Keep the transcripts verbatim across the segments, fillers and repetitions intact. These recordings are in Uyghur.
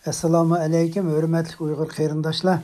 ئەسسالامۇ ئەلەيكۇم، ھۆرمەتلىك ئۇيغۇر قېرىنداشلار.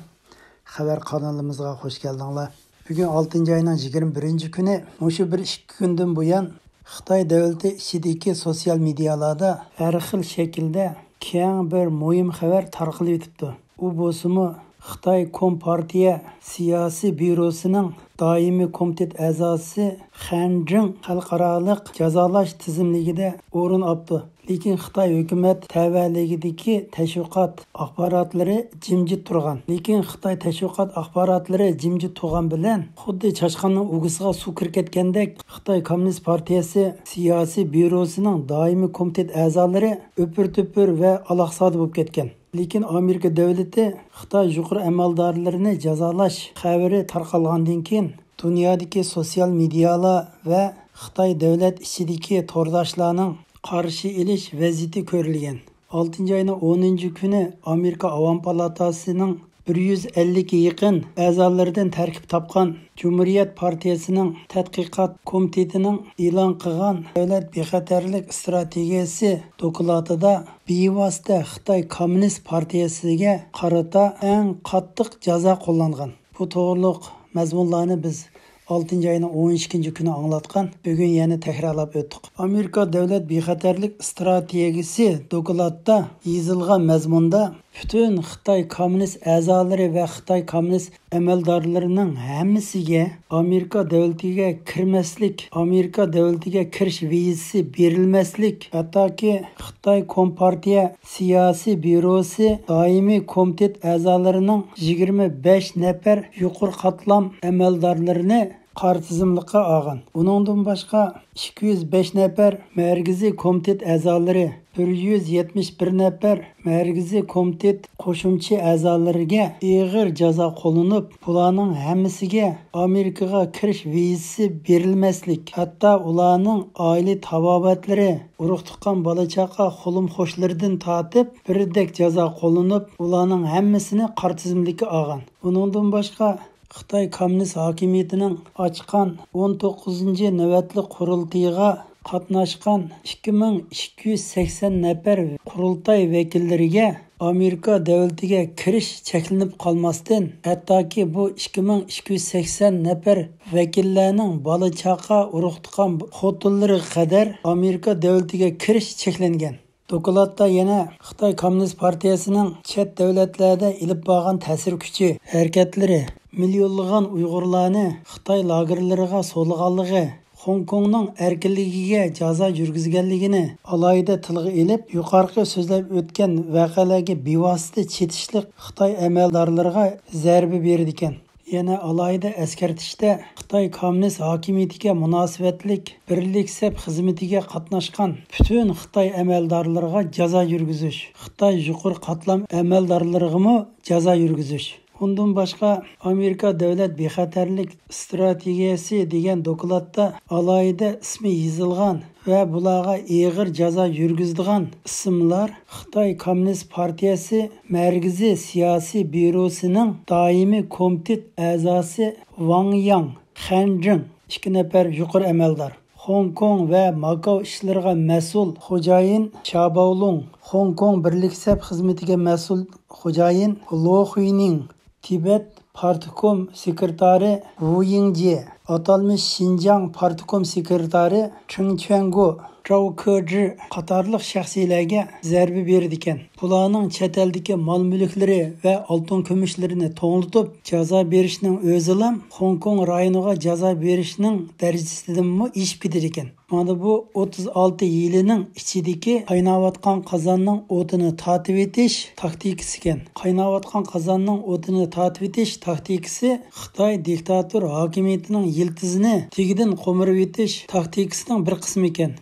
خەۋەر قانىلىمىزغا خوش كەلدىڭلار. بۈگۈن ئالتىنچى ئاينىڭ يىگىرمە بىرىنچى كۈنى. مۇشۇ بىر ئىككى كۈندىن بۇيان خىتاي دۆلىتى ئىچىدىكى سوتسىيال مېدىيالاردا ھەر خىل شەكىلدە كەڭ بىر مۇھىم خەۋەر تارقىلىۋېتىپتۇ. ئۇ بولسىمۇ خىتاي كومپارتىيە سىياسىي بيۇروسىنىڭ دائىمىي كومىتېت ئەزاسى خەن جىڭ خەلقئارالىق جازالاش تىزىملىكىدە ئورۇن ئاپتۇ. لېكىن خىتاي ھۆكۈمەت تەۋەلىكىدىكى تەشۋىقات ئاخباراتلىرى جىمجىت تۇرغان. لېكىن خىتاي تەشۋىقات ئاخباراتلىرى جىمجىت تۇرغان بىلەن، خۇددى چاشقاننىڭ ئۇۋىسىغا سۇ كىرىپ كەتكەندەك، خىتاي كوممۇنىست پارتىيەسى سىياسىي بيۇروسىنىڭ دائىمىي كومىتېت ئەزالىرى ئۆپۈر-تۆپۈر ۋە ئالاقسادە بولۇپ كەتكەن. لېكىن ئامېرىكا دۆلىتى خىتاي يۇقىرى ئەمەلدارلىرىنى جازالاش خەۋىرى تارقالغاندىن كېيىن، دۇنيادىكى سوتسىيال مېدىيالار ۋە خىتاي دۆلەت ئىچىدىكى تورداشلارنىڭ قارشى ئېلىش ۋەزىيىتى كۆرۈلگەن. ئالتىنچى ئاينىڭ ئونىنچى كۈنى ئامېرىكا ئاۋام پالاتاسىنىڭ بىر يۈز ئەللىككە يېقىن ئەزالىرىدىن تەركىب تاپقان جۇمھۇرىيەت پارتىيەسىنىڭ تەتقىقات كومىتېتىنىڭ ئېلان قىلغان دۆلەت بىخەتەرلىك ئىستراتېگىيەسى دوكلاتىدا بىۋاسىتە خىتاي كوممۇنىست پارتىيەسىگە قارىتا ئەڭ قاتتىق جازا قوللانغان. بۇ توغرۇلۇق مەزمۇنلارنى بىز ئالتىنچى ئاينىڭ ئون ئىككىنچى كۈنى ئاڭلاتقان، بۈگۈن يەنە تەكرارلاپ ئۆتتۇق. ئامېرىكا دۆلەت بىخەتەرلىك ئىستراتېگىيەسى دوكلاتتا يېزىلغان مەزمۇندا پۈتۈن خىتاي كوممۇنىست ئەزالىرى ۋە خىتاي كوممۇنىست ئەمەلدارلىرىنىڭ ھەممىسىگە ئامېرىكا دۆلىتىگە كىرمەسلىك، ئامېرىكا دۆلىتىگە كىرىش ۋىزىسى بېرىلمەسلىك، ھەتتاكى خىتاي كومپارتىيە سىياسىي بيۇروسى دائىمىي كومىتېت ئەزالىرىنىڭ يىگىرمە بەش نەپەر يۇقىرى قاتلام ئەمەلدارلىرىنى قارا تىزىملىققا ئالغان. ئۇنىڭدىن باشقا، ئىككى يۈز بەش نەپەر مەركىزىي كومىتېت ئەزالىرى، بىر يۈز يەتمىش بىر نەپەر مەركىزىي كومىتېت قوشۇمچە ئەزالىرىگە ئېغىر جازا قوللىنىپ، بۇلارنىڭ ھەممىسىگە ئامېرىكىغا كىرىش ۋىزىسى بېرىلمەسلىك، ھەتتا ئۇلارنىڭ ئائىلە تاۋابىئاتلىرى، ئۇرۇق-تۇغقان، بالا-چاقا، قولۇم-قوشنىلىرىدىن تارتىپ بىردەك جازا قوللىنىپ، ئۇلارنىڭ ھەممىسىنى قارا تىزىملىككە ئالغان. ئۇنىڭدىن باشقا، خىتاي كوممۇنىست ھاكىمىيىتىنىڭ ئاچقان ئون توققۇزىنچى نۆۋەتلىك قۇرۇلتىيىغا قاتناشقان ئىككى مىڭ ئىككى يۈز سەكسەن نەپەر قۇرۇلتاي ۋەكىللىرىگە ئامېرىكا دۆلىتىگە كىرىش چەكلىنىپ قالماستىن، ھەتتاكى بۇ ئىككى مىڭ ئىككى يۈز سەكسەن نەپەر ۋەكىللەرنىڭ بالا-چاقا، ئۇرۇق-تۇغقان، خوتۇنلىرىغا قەدەر ئامېرىكا دۆلىتىگە كىرىش چەكلەنگەن. دوكلاتتا يەنە خىتاي كوممۇنىست پارتىيەسىنىڭ چەت دۆلەتلەردە ئېلىپ بارغان تەسىر كۈچى ھەرىكەتلىرى، مىليونلىغان ئۇيغۇرلارنى خىتاي لاگېرلىرىغا سولىغانلىقى، خوڭكوڭنىڭ ئەركىنلىكىگە جازا يۈرگۈزگەنلىكىنى ئالاھىدە تىلغا ئېلىپ، يۇقىرىقى سۆزلەپ ئۆتكەن ۋەقەلەرگە بىۋاسىتە چېتىشلىق خىتاي ئەمەلدارلىرىغا زەربە بېرىدىكەن. يەنە ئالاھىدە ئەسكەرتىشتە، خىتاي كوممۇنىست ھاكىمىيىتىگە مۇناسىۋەتلىك بىرلىك سەپ خىزمىتىگە قاتناشقان پۈتۈن خىتاي ئەمەلدارلىرىغا جازا يۈرگۈزۈش، خىتاي يۇقىرى قاتلام ئەمەلدارلىرىغىمۇ جازا يۈرگۈزۈش. ئۇندىن باشقا، ئامېرىكا دۆلەت بىخەتەرلىك ئىستراتېگىيەسى دېگەن دوكلاتتا ئالاھىدە ئىسمى يېزىلغان ۋە بۇلارغا ئېغىر جازا يۈرگۈزىدىغان ئىسىملار خىتاي كوممۇنىست پارتىيەسى مەركىزىي سىياسىي بيۇروسىنىڭ دائىمىي كومىتېت ئەزاسى ۋاڭ ياڭ، خەن جىڭ، ئىككى نەپەر يۇقىرى ئەمەلدار، خوڭكوڭ ۋە ماكاۋ ئىشلىرىغا مەسئۇل خوجايىن شياۋباۋلۇڭ، خوڭكوڭ بىرلىك سەپ خىزمىتىگە مەسئۇل خوجايىن لو خۇينىڭ، تىبەت پارتكوم سېكرېتارى ۋۇ يىڭجې، ئاتالمىش شىنجاڭ پارتكوم سېكرېتارى چېڭ چۈەنگو، چاۋ كېجى قاتارلىق شەخسلەرگە زەربە بېرىدىكەن. بۇلارنىڭ چەت ئەلدىكى مال-مۈلۈكلىرى ۋە ئالتۇن-كۈمۈشلىرىنى توڭلىتىپ جازا بېرىشنىڭ ئۆزىلا خوڭكوڭ رايونىغا جازا بېرىشنىڭ دەرىجىسىدىنمۇ ئېشىپ كېتىدىكەن. مانا بۇ ئوتتۇز ئالتە يىلىنىڭ ئىچىدىكى قايناۋاتقان قازاننىڭ ئوتىنى تارتىۋېتىش تاكتىكىسىكەن. قايناۋاتقان قازاننىڭ ئوتىنى تارتىۋېتىش تاكتىكىسى خىتاي دىكتاتور ھاكىمىيىتىنىڭ يىلتىزىنى تېگىدىن قومۇرۇۋېتىش تاكتىكىسىنىڭ بىر قىسمىكەن.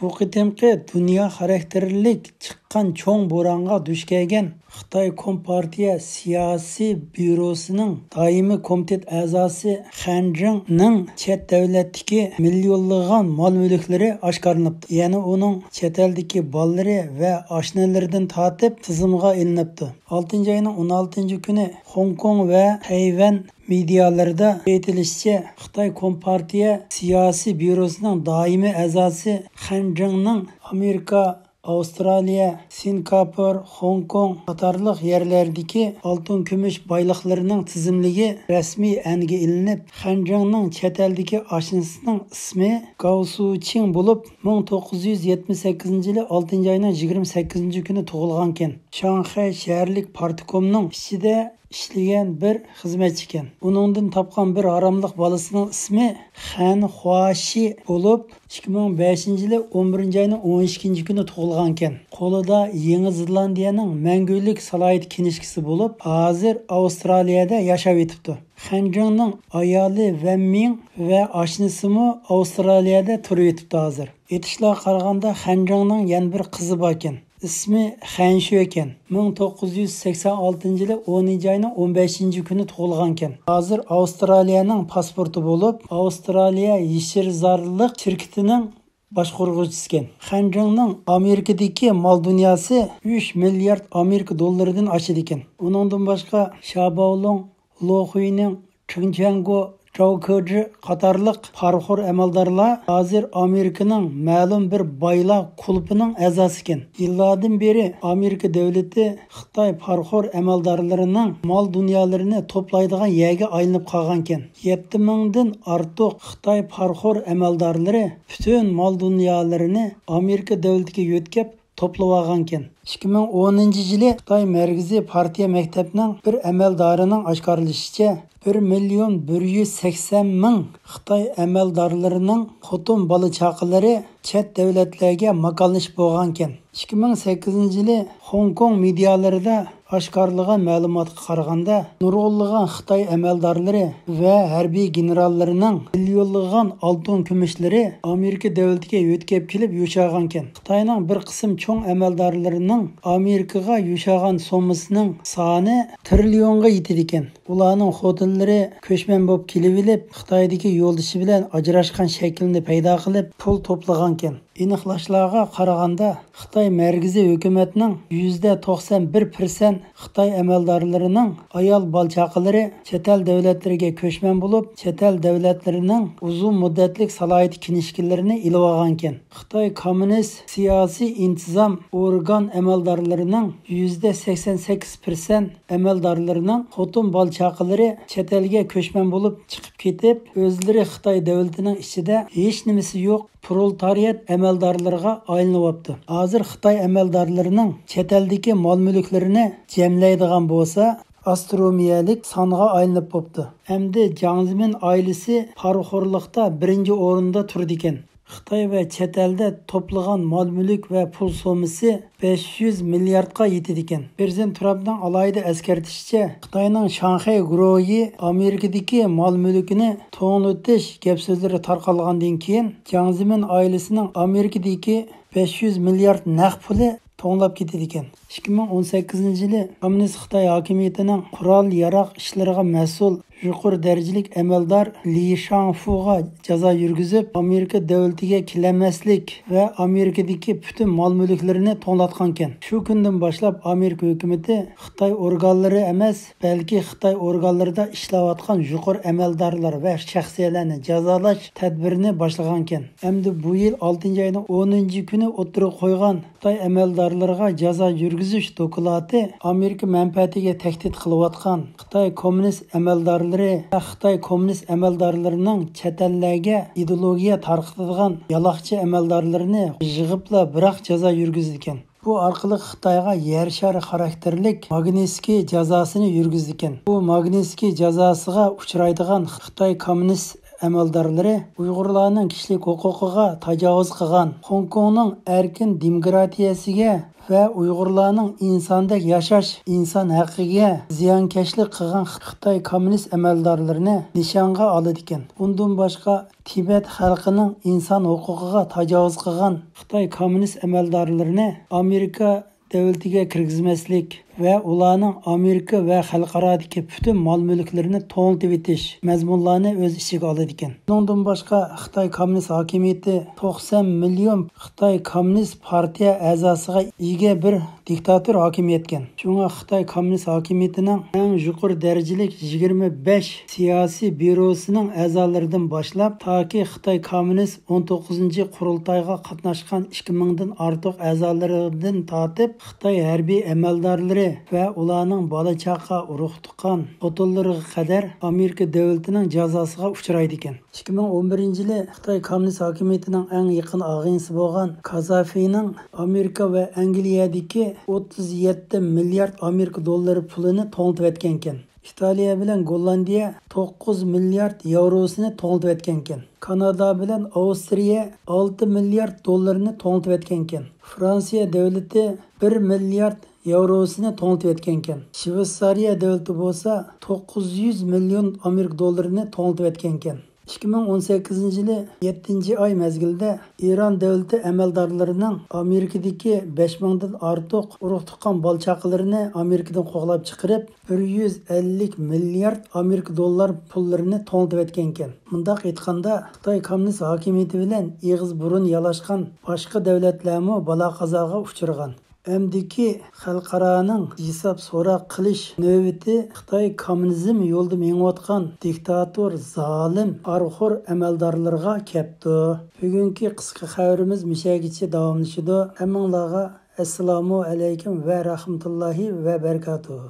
بۇ قېتىمقى دۇنيا خاراكتېرلىك چىققان چوڭ بورانغا دۇچ كەلگەن خىتاي كومپارتىيە سىياسىي بيۇروسىنىڭ دائىمىي كومىتېت ئەزاسى خەن جىڭنىڭ چەت دۆلەتتىكى مىليونلىغان مال-مۈلۈكلىرى ئاشكارىلىنىپتۇ. يەنە ئۇنىڭ چەت ئەلدىكى بالىلىرى ۋە ئاشنىلىرىدىن تارتىپ تىزىمغا ئېلىنىپتۇ. ئالتىنچى ئاينىڭ ئون ئالتىنچى كۈنى خوڭكوڭ ۋە تەيۋەن مېدىيالىرىدا ئېيتىلىشىچە، خىتاي كومپارتىيە سىياسىي بيۇروسىنىڭ دائىمىي ئەزاسى خەن جىڭنىڭ ئامېرىكا ئاۋسترالىيە، سىنگاپور، خوڭكوڭ قاتارلىق يەرلەردىكى ئالتۇن، كۈمۈش بايلىقلىرىنىڭ تىزىملىكى رەسمىي ئەنگە ئېلىنىپ، خەنجىڭنىڭ چەت ئەلدىكى ئاشنىسىنىڭ ئىسمى گاۋ سۇچىڭ بولۇپ، مىڭ توققۇز يۈز يەتمىش سەككىزىنچى يىلى ئالتىنچى ئاينىڭ يىگىرمە سەككىزىنچى كۈنى تۇغۇلغانكەن. شاڭخەي شەھەرلىك پارتكومنىڭ ئىچىدە ئىشلىگەن بىر خىزمەتچىكەن. ئۇنىڭدىن تاپقان بىر ھاراملىق بالىسىنىڭ ئىسمى خەن خۇاشى بولۇپ، ئىككى مىڭ بەشىنچى يىلى ئون بىرىنچى ئاينىڭ ئون ئىككىنچى كۈنى تۇغۇلغانكەن. قولىدا يېڭى زېلاندىيەنىڭ مەڭگۈلۈك سالاھىيەت كىنىشكىسى بولۇپ، ھازىر ئاۋسترالىيەدە ياشاۋېتىپتۇ. خەنجىڭنىڭ ئايالى ۋەن مىڭ ۋە ئاشنىسىمۇ ئاۋسترالىيەدە تۇرۇۋېتىپتۇ ھازىر. ئېيتىشلارغا قارىغاندا، خەنجىڭنىڭ يەنە بىر قىزى باركەن. ئىسمى خەنشۆ ئىكەن. مىڭ توققۇز يۈز سەكسەن ئالتىنچى يىلى ئونىنچى ئاينىڭ ئون بەشىنچى كۈنى تۇغۇلغانكەن. ھازىر ئاۋسترالىيەنىڭ پاسپورتى بولۇپ، ئاۋسترالىيە يېشىلزارلىق شىركىتىنىڭ باشقۇرغۇچىسىكەن. خەنجىڭنىڭ ئامېرىكىدىكى مال دۇنياسى ئۈچ مىليارد ئامېرىكا دوللىرىدىن ئاشىدىكەن. ئۇنىڭدىن باشقا، شاباۋلۇڭ، لوخۇينىڭ، چېڭچيەنگو، جاۋ كېجى قاتارلىق پارىخور ئەمەلدارلار ھازىر ئامېرىكىنىڭ مەلۇم بىر بايلار كۇلۇبىنىڭ ئەزاسىكەن. يىللاردىن بېرى ئامېرىكا دۆلىتى خىتاي پارىخور ئەمەلدارلىرىنىڭ مال دۇنيالىرىنى توپلايدىغان يەرگە ئايلىنىپ قالغانكەن. يەتتە مىڭدىن ئارتۇق خىتاي پارىخور ئەمەلدارلىرى پۈتۈن مال دۇنيالىرىنى ئامېرىكا دۆلىتىگە يۆتكەپ توپلىۋالغانكەن. ئىككى مىڭ ئونىنچى يىلى خىتاي مەركىزىي پارتىيە مەكتەپنىڭ بىر ئەمەلدارىنىڭ ئاشكارىلىشىچە، بىر مىليون بىر يۈز سەكسەن مىڭ خىتاي ئەمەلدارلىرىنىڭ خوتۇن بالا چاقىلىرى چەت دۆلەتلەرگە ماكانلىشىپ بولغانىكەن. ئىككى مىڭ سەككىزىنچى يىلى خوڭكوڭ مېدىيالىرىدا ئاشكارىلىغان مەلۇماتقا قارىغاندا، نۇرغۇنلىغان خىتاي ئەمەلدارلىرى ۋە ھەربىي گېنېراللىرىنىڭ مىليونلىغان ئالتۇن كۈمۈشلىرى ئامېرىكا دۆلىتىگە يۆتكەپ كېلىپ يوشالغانىكەن. خىتاينىڭ بىر قىسىم چوڭ ئەمەلدارلىرىنىڭ ئامېرىكىغا يوشالغان سوممىسىنىڭ سانى تىرىليونغا يېتىدىكەن. ئۇلارنىڭ خوتۇنلىرى كۆچمەن بولۇپ كېلىۋېلىپ، خىتايدىكى يولدىشى بىلەن ئاجراشقان شەكلىنى پەيدا قىلىپ، پۇل توپلىغانىكەن. ئېنىقلاشلارغا قارىغاندا، خىتاي مەركىزىي ھۆكۈمەتنىڭ يۈزدە توقسان بىر پىرسەنت خىتاي ئەمەلدارلىرىنىڭ ئايال بالا چاقىلىرى چەت ئەل دۆلەتلىرىگە كۆچمەن بولۇپ، چەت ئەل دۆلەتلىرىنىڭ ئۇزۇن مۇددەتلىك سالاھىيەت كىنىشكىلىرىنى ئېلىۋالغانىكەن. خىتاي كوممۇنىست سىياسىي ئىنتىزام ئورگان ئەمەلدارلىرىنىڭ يۈزدە سەكسەن سەككىز پىرسەنت ئەمەلدارلىرىنىڭ خوتۇن بالا چاقىلىرى چەت ئەلگە كۆچمەن بولۇپ چىقىپ كېتىپ، ئۆزلىرى خىتاي دۆلىتىنىڭ ئىچىدە ھېچ نېمىسى يوق پرولېتارىيات ئەمەلدارلىرىغا ئايلىنىۋاپتۇ. ھازىر خىتاي ئەمەلدارلىرىنىڭ چەت ئەلدىكى مال-مۈلۈكلىرىنى جەملەيدىغان بولسا، ئاسترونومىيەلىك سانغا ئايلىنىپ بوپتۇ. ئەمدى جاڭ زېمىن ئائىلىسى پارىخورلۇقتا بىرىنچى ئورۇندا تۇرىدىكەن. خىتاي ۋە چەت ئەلدە توپلىغان مال-مۈلۈك ۋە پۇل سوممىسى بەش يۈز مىلياردقا يېتىدىكەن. پىرېزىدېنت ترامپنىڭ ئالاھىدە ئەسكەرتىشىچە، خىتاينىڭ شاڭخەي گۇرۇھى ئامېرىكىدىكى مال-مۈلكىنى توڭلىتىش گەپ-سۆزلىرى تارقالغاندىن كېيىن، جاڭ زېمىن ئائىلىسىنىڭ ئامېرىكىدىكى بەش يۈز مىليارد نەق پۇلى توڭلاپ كېتىدىكەن. ئىككى مىڭ ئون سەككىزىنچى يىلى كوممۇنىست خىتاي ھاكىمىيىتىنىڭ قورال-ياراغ ئىشلىرىغا مەسئۇل يۇقىرى دەرىجىلىك ئەمەلدار لى شاڭفۇغا جازا يۈرگۈزۈپ، ئامېرىكا دۆلىتىگە كېلەلمەسلىك ۋە ئامېرىكىدىكى پۈتۈن مال-مۈلۈكلىرىنى توڭلاتقانىكەن. شۇ كۈندىن باشلاپ ئامېرىكا ھۆكۈمىتى خىتاي ئورگانلىرى ئەمەس، بەلكى خىتاي ئورگانلىرىدا ئىشلەۋاتقان يۇقىرى ئەمەلدارلار ۋە شەخسىيەتلەرنى جازالاش تەدبىرىنى باشلىغانىكەن. ئەمدى بۇ يىل ئالتىنچى ئاينىڭ ئونىنچى كۈنى ئوتتۇرىغا قويغان خىتاي ئەمەلدارلىرىغا جازا يۈرگۈزۈش دوكلاتى ئامېرىكا مەنپەئەتىگە تەھدىت قىلىۋاتقان خىتاي كوممۇنىست ئەمەلدارلىرى ۋە خىتاي كوممۇنىست ئەمەلدارلىرىنىڭ چەت ئەللەرگە ئىدېئولوگىيە تارقىتىدىغان يالاقچى ئەمەلدارلىرىنى يىغىپلا بىراق جازا يۈرگۈزىدىكەن. بۇ ئارقىلىق خىتايغا يەر شارى خاراكتېرلىك ماگنىتسكىي جازاسىنى يۈرگۈزىدىكەن. بۇ ماگنىتسكىي جازاسىغا ئۇچرايدىغان خىتاي كوممۇنىست ئەمەلدارلىرى ئۇيغۇرلارنىڭ كىشىلىك ھوقۇقىغا تاجاۋۇز قىلغان، خوڭكوڭنىڭ ئەركىن دېموكراتىيەسىگە ۋە ئۇيغۇرلارنىڭ ئىنساندەك ياشاش، ئىنسان ھەققىگە زىيانكەشلىك قىلغان خىتاي كوممۇنىست ئەمەلدارلىرىنى نىشانغا ئالىدىكەن. ئۇندىن باشقا، تىبەت خەلقىنىڭ ئىنسان ھوقۇقىغا تاجاۋۇز قىلغان خىتاي كوممۇنىست ئەمەلدارلىرىنى ئامېرىكا دۆلىتىگە كىرگۈزمەسلىك ۋە ئۇلارنىڭ ئامېرىكا ۋە خەلقئارادىكى پۈتۈن مال-مۈلۈكلىرىنى توڭلىتىۋېتىش مەزمۇنلارنى ئۆز ئىچىگە ئالىدىكەن. بۇنىڭدىن باشقا، خىتاي كوممۇنىست ھاكىمىيىتى توقسان مىليون خىتاي كوممۇنىست پارتىيە ئەزاسىغا ئىگە بىر دىكتاتور ھاكىمىيەتكەن. شۇڭا خىتاي كوممۇنىست ھاكىمىيىتىنىڭ ئەڭ يۇقىرى دەرىجىلىك يىگىرمە بەش سىياسىي بيۇروسىنىڭ ئەزالىرىدىن باشلاپ، تاكى خىتاي كوممۇنىست ئون توققۇزىنچى قۇرۇلتايغا قاتناشقان ئىككى مىڭدىن ئارتۇق ئەزالىرىدىن تارتىپ، خىتاي ھەربىي ئەمەلدارلىرى ۋە ئۇلارنىڭ بالا-چاقا، ئۇرۇق-تۇغقان، خوتۇنلىرىغا قەدەر ئامېرىكا دۆلىتىنىڭ جازاسىغا ئۇچرايدىكەن. ئىككى مىڭ ئون بىرىنچى يىلى خىتاي كوممۇنىست ھاكىمىيىتىنىڭ ئەڭ يېقىن ئاغىنىسى بولغان كازافىنىڭ ئامېرىكا ۋە ئەنگلىيەدىكى ئوتتۇز يەتتە مىليارد ئامېرىكا دوللىرى پۇلىنى توڭلىتىۋەتكەنىكەن. ئىتالىيە بىلەن گوللاندىيە توققۇز مىليارد ياۋروسىنى توڭلىتىۋەتكەنىكەن. كانادا بىلەن ئاۋسترىيە ئالتە مىليارد دوللىرىنى توڭلىتىۋەتكەنىكەن. فرانسىيە دۆلىتى بىر مىليارد ياۋروسىنى توڭلىتىۋەتكەنىكەن. شۋېتسارىيە دۆلىتى بولسا توققۇز يۈز مىليون ئامېرىكا دوللىرىنى توڭلىتىۋەتكەنىكەن. ئىككى مىڭ ئون سەككىزىنچى يىلى يەتتىنچى ئاي مەزگىلىدە ئىران دۆلىتى ئەمەلدارلىرىنىڭ ئامېرىكىدىكى بەش مىڭدىن ئارتۇق ئۇرۇق-تۇغقان بالا-چاقىلىرىنى ئامېرىكىدىن قوغلاپ چىقىرىپ، بىر يۈز ئەللىك مىليارد ئامېرىكا دوللار پۇللىرىنى توڭلىتىۋەتكەنىكەن. مۇنداق ئېيتقاندا، خىتاي كوممۇنىست ھاكىمىيىتى بىلەن ئېغىز بۇرۇن يالاشقان باشقا دۆلەتلەرمۇ بالا-قازاغا ئۇچرىغان. ئەمدىكى خەلقئارانىڭ ھېساب سوراق قىلىش نۆۋىتى خىتاي كوممۇنىزم يولىدا مېڭىۋاتقان دىكتاتور، زالىم، ئارخور ئەمەلدارلىرىغا كەپتۇ. بۈگۈنكى قىسقا خەۋىرىمىز مۇشەگىچە داۋاملىشىدۇ. ھەممىڭلارغا ئەسسالامۇ ئەلەيكۇم ۋە رەھمەتۇللاھى ۋە بەرىكاتۇھ.